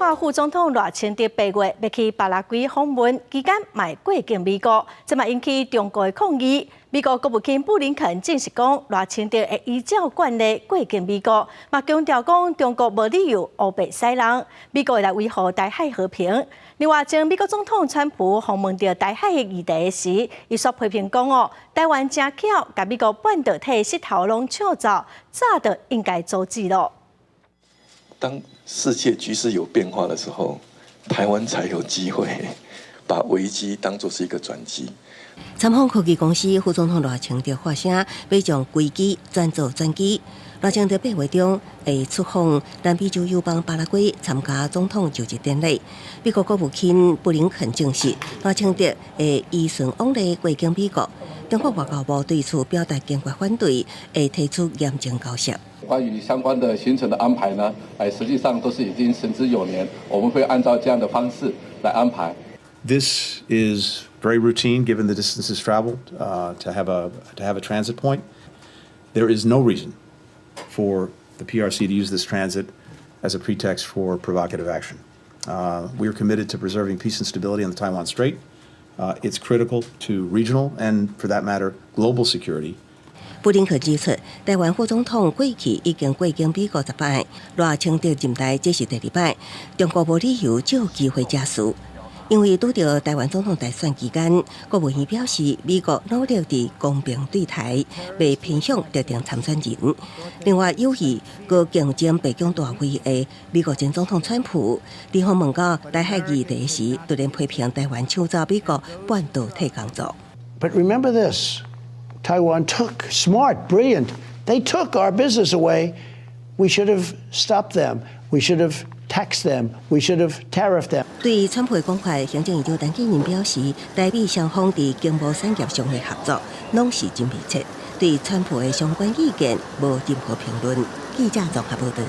看副總統賴清德八月欲去巴拉圭訪問，期間嘛會過境美國，這嘛引起中國的抗議。美國國務卿布林肯證實講，賴清德會依照慣例過境美國，嘛強調講中國無理由烏白使弄，美國會來維護台海和平。另外，前美國總統川普訪問著台海的議題時，伊煞批評講哦，台灣誠巧，共美國半導體穡頭攏搶走，早就應該阻止囉。當世界局勢有變化的時候，台灣才有機會把危機當作是一個轉機。參訪科技公司副總統賴清德發聲，欲將危機轉做轉機。賴清德八月中會出訪南美洲友邦巴拉圭參加總統就職典禮。美國國務卿布林肯證實，賴清德會依循往例過境美國。中國外交部對此表達堅決反對，會提出嚴正交涉。關於相關的行程的安排呢，實際上都是已經行之有年，我們會按照這樣的方式來安排。 This is very routine, given the distances traveled, to have a transit point. There is no reason for the PRC to use this transit as a pretext for provocative action. We are committed to preserving peace and stability in the Taiwan Strait. It's critical to regional and, for that matter, global security. 布林肯指出，台灣副總統過去已經過境美國10擺，賴清德任內這是第二擺，中國無理由藉機會滋事。因為拄著台灣總統大選期間，國務院表示，美國努力佇公平對待，袂偏向特定參選人。另外，有意閣競爭白宮大位的美國前總統川普，佇訪問到台海議題時，突然批評台灣搶走美國半導體工作。 But remember this, Taiwan took, smart, brilliant, they took our business away. We should have stopped them. We should have taxed them. We should have tariffed them. 對川普的講法，行政院長陳建仁表示，台美雙方佇經貿產業上的合作攏是真密切。對川普的相關意見無任何評論。記者綜合報導。